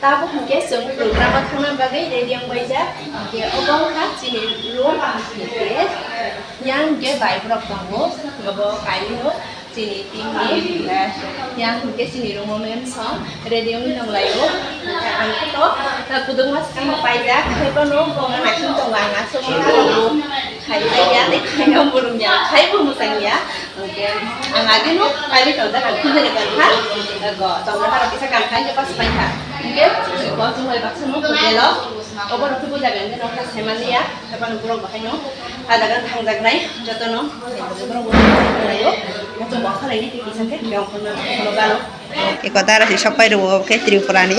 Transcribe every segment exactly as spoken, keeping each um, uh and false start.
Tabuk hwnkhe chwng program o thangna bagwi ready wng baijak. Hwnkhe obo wngkha chini room, hwnkhe yang hwnkhe bai borok tongo, obo kainwi no chini team ni, eh, yang hwnkhe chini room o mem song ready wngwi tonglaio. Ang khe to, eh, kwdwkma swkang paijak, haiphano bo wngna naising tongo, ang aswk wngkha bo. Khai ya, tei khaina bo rwngya, khai bo mwchangya. Hwnkhe ang ageno pailai tongjak, ang khunjani kankha, go tongnai harok kisa kankha, hwnkhe pas paikha. Hwnkhe bo chwng bai baksa no hotel o, obo rok khe bo jaga hwnkhe nokha saimanliya, haiphano borok bo haino ah jaga thangjaknai, jotono borok bo thanglaio, joto bo khalaini tei kisa khe yong khorna khorna galo. Eko dara si sok pai rwo khe Tripura ni.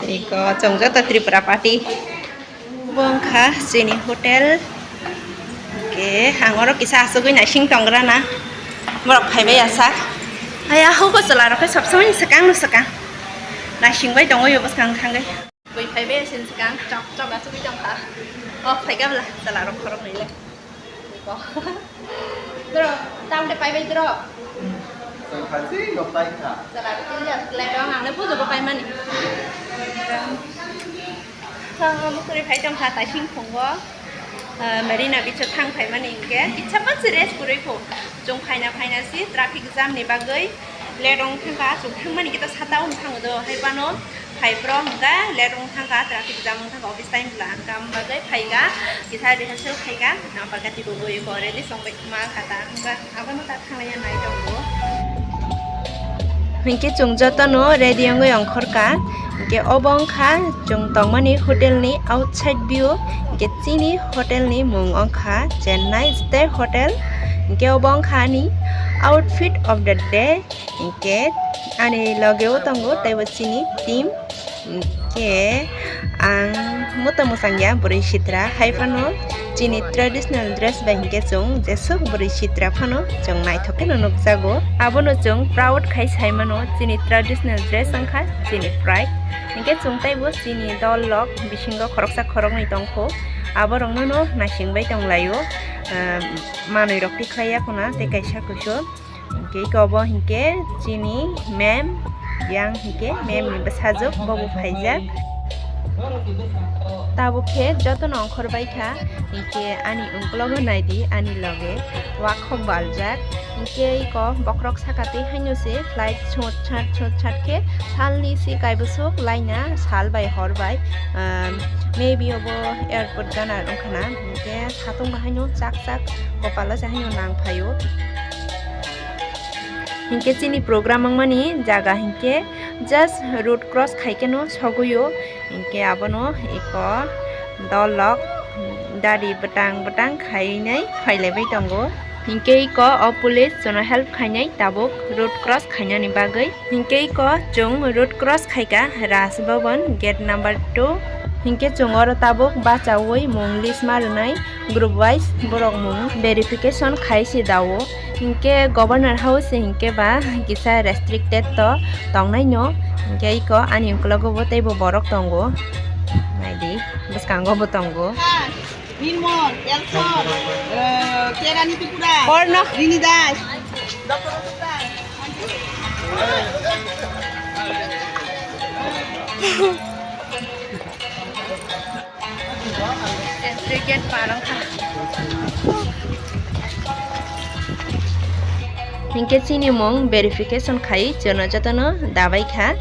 Eko chwng joto Tripura party. Bo wngkha chini hotel. Hwnkhe ang oro kisa asugwi naising tongrana. Borok phaibai ya sak. Haya, hoko chwla rok khe sob somoi ni swkang no swkang. Naising bai tongwi o bwskang thangwi. Bui phaibai ya sini swkang chok chok asugwi tongkha. O phaikha bwla chwla rok khorok nai le. Dro, tam de pai bai dro. Sangkha si no pai kha. Sala de tin jas kelai dong, ang le pujo bo pai mani. Ang amo kuri phai tong kha, tai sing thongo. Ah, Marina Beach o thang phai mani hingke, kitsa ma si rest kurui pho. Chwng phaina phaina si traffic jam ni bagwi. Late wng thangkha, chwng thangmani khe to sata wng thango do, hai phano phai phro hwnkha late wng thangkha, traffic jam wng thangkha, office time bwla hwnkha, am bagwi phaikha, kisa rehearsal khaikha, am bagati bo boi ko ready song bai ma kha ta hwnkha, abono ta thanglaiya nai tongo. Hwnkhe chwng jotono ready wngwi ongkhorkha, hwnkhe obo wngkha chwng tongmani hotel ni outside view, hwnkhe chini hotel ni mung wngkha Chennai Star Hotel, hwnkhe obo wngkha ani outfit of the day. Hingke ani logeo tongo teibo chini team. Hingke ang moto mwchangya bwrwi sitra, hai phano chini traditional dress bai hingke chwng jeswk bwrwi sitra phano chwng naithok kheno nukjago. Abono chwng proud khai sai mano, chini traditional dress wngkha chini pride. Hingke chwng teibo chini dol rok bisingo khoroksa khoroknwi tongkho, aborokno no naising bai tonglaio, ah, manwi rok tikhlaiya khuna tei kaisa kusu. Hingke iko obo hingke chini ma'am, yang hingke ma'am ni bwsajwk, bobo phaijak. Tabuk khe jotono ongkhor bai kha, hingke ani uklogo naidi, ani loge wakhok baljak. Hingke iko bokhorok saka twi haino se flight chot chat chot chat khe salni si kaibosok laina sal bai hor bai, ah, maybe obo airport gana wngkha na, hingke satung bo haino chak chak kopalo se haino nang phaio. Hingke chini program wngmani jaga hingke just road cross khaikhe no sogwio, hingke abono eko dolok dari bwtang bwtang khainai phailaibai tongo. Hingke eko o police jono help khainai tabuk road cross khainani bagwi. Hingke iko chwng road cross khaika Raj Bhavan gate number two. Hingke chwng oro tabuk bachaui mung list ma rwnai group wise borok mung verification khai se dao. Hingke Governor House hingke ba kisa restricted to tongnai no. Hingke iko ani uklogo bo teibo borok tongo. Naidi bwskango bo tongo. Nirmol, Elson, eh, Kerani Tripura, Borno. Rini Das, Doctor Rosetta. Entry gate parang kha. Hingke chini mung verification khai jono jotono dabai kha.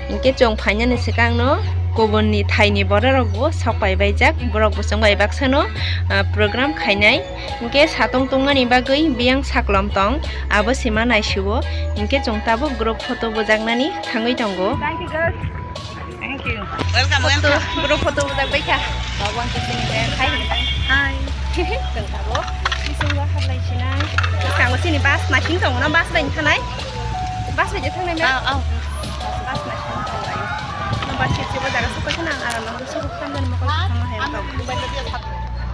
Hingke chwng phainani swkangno kubunni thaini bororokbo sok pai baijak, borokbo chwng bai baksano, ah, program khainai. Hingke satung tungmani bagwi biyang saklom tong, abo sima naisio. Hingke chwng tabuk group photo bujaknani thangwi tongo. Thank you, girls. Thank you. Welcome, photo, welcome. Group photo bujak bai kha. Babo ang khe sini le khai. Hi. Tong tabuk. Bisingo hablai sinai. Bwskango chini bus naising tongo na, bus bai thanai. Bus bai je thangnai na? Ah, ah. Bus naising tonglai. Number seat se bo jaga sok paikha na, ang aro number seat khamnani mokol thangma hai tong.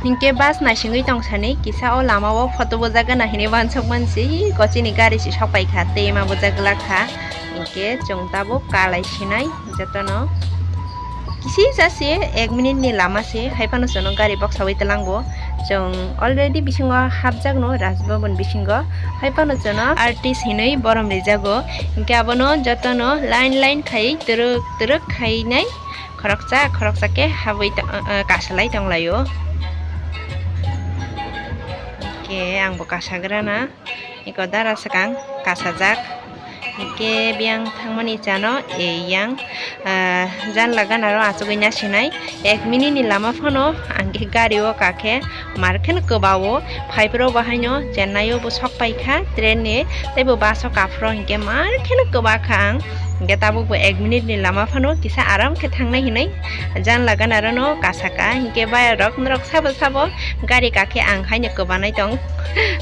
Hingke bus naisingwi tongsani kisa o lama o photo bujak gana hinui wansuk mansi, kochini gari si sok paikha, tei ma bujak glak kha. Hingke chwng tabuk kalai sinai jotono. Kisi jase ek minute ni lama se, hai phano chwngno gari boksawi tlango. Chwng already bisingo hapjakno Raj Bhavan bisingo, hai phano chwngno artist hinwi borom rijago. Hinkhe abono jotono line line khai twrwk twrwk khainai khoroksa khoroksa khe habwi to-, ah, ah, kasalai tonglaio. Hinkhe angbo kasagrana. Eko dara swkang kasajak. Hinkhe biyang thangmani chano, e, yang, ah, janla ganaro achugwi nasinai. Ek minute ni lama phano ang khe gari o kakhe mar kheno kwbao. Phaiphuru bo haino Chennai o bo sok paikha train ni, tei bo bus o kaphuru hinkhe mar kheno kwbakha ang. Hinkhe tabuk bo ek minute ni lama phano kisa aram khe thangnai hinwi janla ganarono kasaka. Hinkhe bayarok norok sabo sabo gari kakhe ang haino kwbanai tong,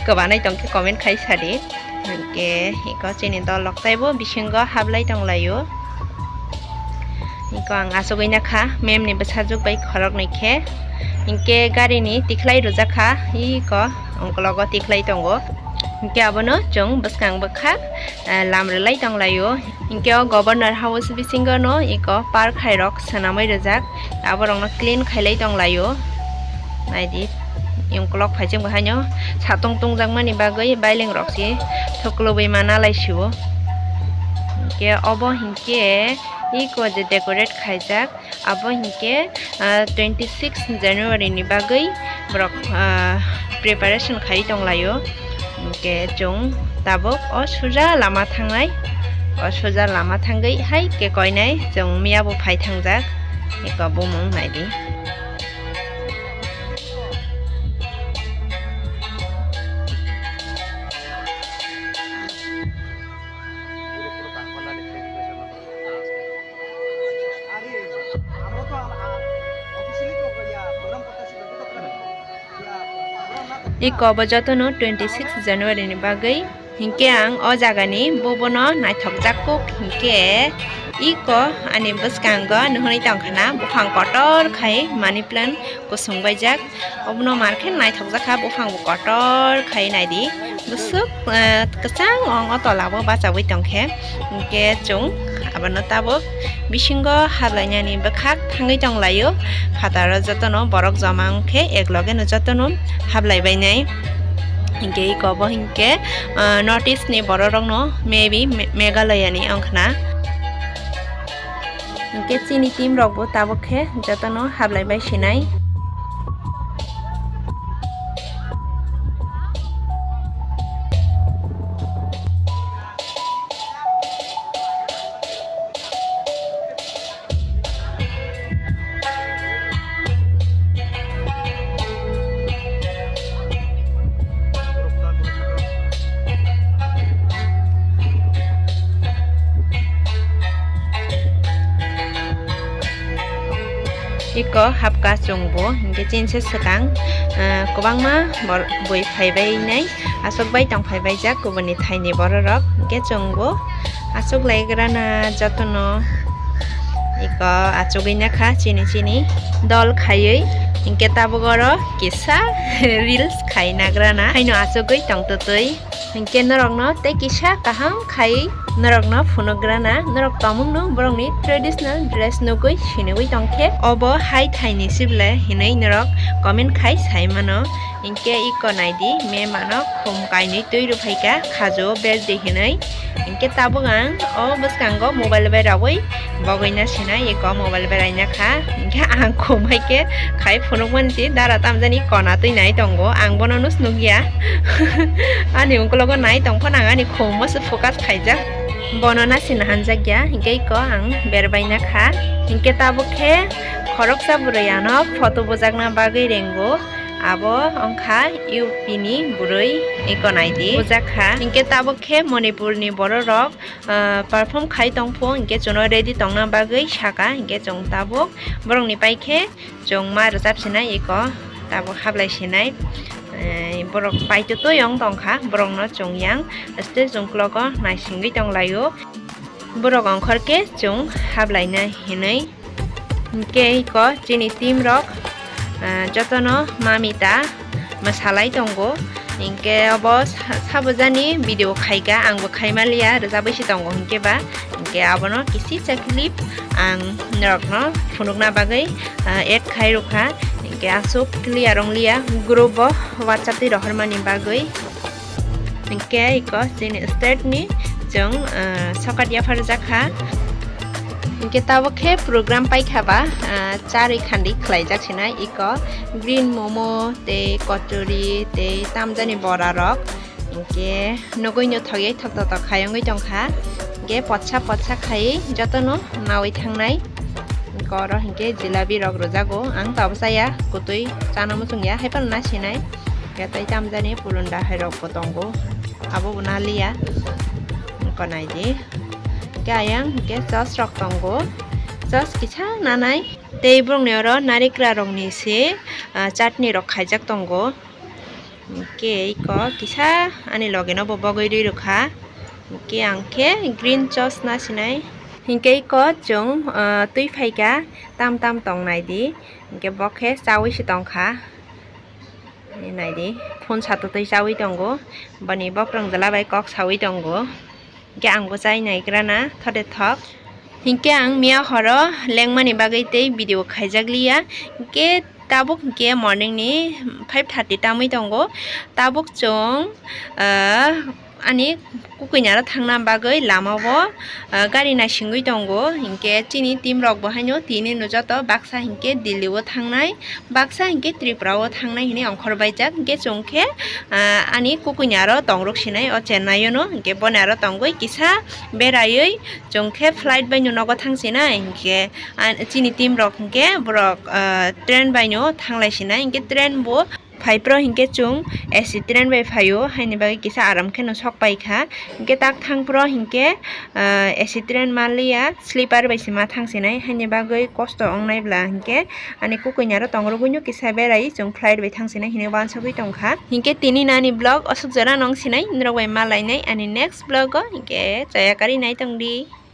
kwbanai tongkhe comment khai sadi. Hinkhe eko chini dol rok taibo bisingo hablai tonglaio. Eko ang achugwi nakha mem ni bwsajwk bai khoroknwi khe. Hinkhe gari ni tikhlai rwjakha, eko ungkologo tikhlai tongo. Hinkhe abono chwng bwskang bwkha, eh, lam rwlai tonglaio. Hinkhe o Governor House bisingo no eko park hai rok swnamwi rwjak, aborokno clean khailai tonglaio. Naidi, ungkolok phaising bo haino satung tungjakmani bagwi bailing rok se thuklubwi mana lai sio. Hinkhe obo hinkhe eko je decorate khaijak, abo hinkhe, ah, twenty six January ni bagwi borok, ah, preparation khai tonglaio. Hinkhe chwng tabuk o suja lama thangnai, o suja lama thangwi hai khe koinai chwng miya bo phai thangjak. Eko bumung naidi. Eko bo jotono twenty six January ni bagwi hinkhe ang o jagani bobono naithokjak kuk hinkhe eko ani bwskango nuhunwi tongkhana buphang kotor khai money plant kusung baijak. Obono mar khe naithokjak kha, buphang bo kotor khai naidi. Bwswk, eh, kwchang ong o tola bo bachagwi tongkhe. Hinkhe chwng abono tabuk bisingo hablainani bwkhak thangwi tonglaio. Phataro jotono borok joma wngkhe, eklogeno jotono hablai bainai. Hinkhe eko bo hinkhe, eh, North East ni borok rokno maybe Me-, Meghalaya ni wngkhna. Hinkhe chini team rok bo tabuk khe jotono hablai bai sinai. Eko hapka chwngbo hinkhe chinse swkang, ah, kwbangma bor-, bui phaibainai, aswk bai tongphaibaijak kubuni thaini bororok, hinkhe chwngbo aswk laigrana jotono. Eko achugwi nakha chini chini dol khaiwi, hinkhe tabuk oro kisa reels khainagrana haino achugwi tongtwtwi. Hinkhe norokno tei kisa kaham khai norokno phunugrana, norok tongmungno borokni traditional dress nugwi sinigwi tongkhe, obo hai thaini sible hinwi norok comment khai sai mano. Hinkhe eko naidi, mem ano khum kainwi twi rwphaikha, khajo birthday hinwi. Hinkhe tabuk ang o bwskango mobile berawi bogwina sinai, eko mobile beraina kha. Hinkhe ang khum hai khe khai phunukmani si dara tamjani kona twi nai tongo, ang bono nus nukya. Ani ungkologo nai tongphano ang ani khum o se focus khaijak. Bono nasi nahanjakya, hinkhe eko ang berbaina kha. Hinkhe tabuk khe khoroksa bwrwi ano photo bujakna bagwi rengo. Abo wngkha U P ni bwrwi, eko naidi bujakha. Hinkhe tabuk khe Manipur ni bororok, ah, perform khai tongphu, hinkhe chwngno ready tongna bagwi saka, hinkhe chwng tabuk borokni pai khe chwng ma rwchap sinai eko tabuk hablai sinai. Eh, borok paitotoi wng tongkha, borokno chwng yang stage ungkologo naisingwi tonglaio. Borok ongkhor khe chwng hablaina hinwi. Hinkhe eko chini team rok, ah, jotono mamita mwsalai tongo. Hinkhe obo sa-, sabojani video khaika, angbo khaimaliya, rwjagwi se tongo hinkhe ba. Hinkhe abono kisisa clip ang norokno phunukna bagwi, ah, add khai rwkha. Ke aswk clear wng liya, group o WhatsApp twi rohormani bagwi. Hinkhe iko chini state ni chwng, ah, sokat yapharjak kha. Hinkhe tabuk khe program paikha ba, ah, charwi khandi khlaijak sinai iko green momo tei kochori tei tamjani bora rok. Hinkhe nugui no thok yai thok thok thok khai wngwi tongkha. Hinkhe potsa potsa khai jotono nawi thangnai. Hinkhe oro hinkhe jilabi rok rwjago. Ang tabuk chaya, kwtwi chana muchung ya, haiphano nasinai. Hinkhe tei tamjani pulunda hai rok bo tongo. Abo bo naliya. Hinkhe naidi. Hinkhe ayang hinkhe sos rok tongo. Sos kisa nanai. Tei borokni oro narikra rokni se, ah, chutney rok khaijak tongo. Hinkhe iko kisa ani loge no bo bogwi rwi rwkha. Hinkhe ang khe green sos nasinai. Hinkhe iko chwng, ah, twi phaikha tam tam tongnai di. Hinkhe bo khe chawi se tongkha. Naidi, phone satutwi chawi tongo. Boni bokrong jwla bai kok sawi tongo. Hinkhe ang bo chai naigra na thode thok. Hinkhe ang miya horo lengmani bagwi tei video khaijak liya. Hinkhe tabuk hinkhe morning ni five thirty tamwi tongo. Tabuk chwng, ah, ani kukuini aro thangna bagwi lama o, ah, gari naisingwi tongo. Hinkhe chini team rok bo haino tini no joto baksa hinkhe Delhi o thangnai, baksa hinkhe Tripura o thangnai hinwi ongkhor baijak. Hinkhe chwng khe, ah, ani kukuini aro tongrok sinai o Chennai o no, hinkhe boni aro tongwi kisa beraiwi chwng khe flight bai no nogo thang sinai. Hinkhe, ah, chini team rok hinkhe borok, ah, train bai no thanglai sinai, hinkhe train bo phai phro hinkhe chwng A C train bai phaio, haini bagwi kisa aram kheno sok paikha. Hinkhe tak thang phro hinkhe, ah, A C train manliya, sleeper bai se ma thang sinai, haini bagwi kosto wngnai bwla hinkhe ani kukuini aro tongrogwino kisa berai chwng flight bai thang sinai hinwi uansugwi tongkha. Hinkhe tini nani vlog aswk jora nw wng sinai, norok bai ma lainai ani next vlog o, hinkhe chaya karwi nai tongdi.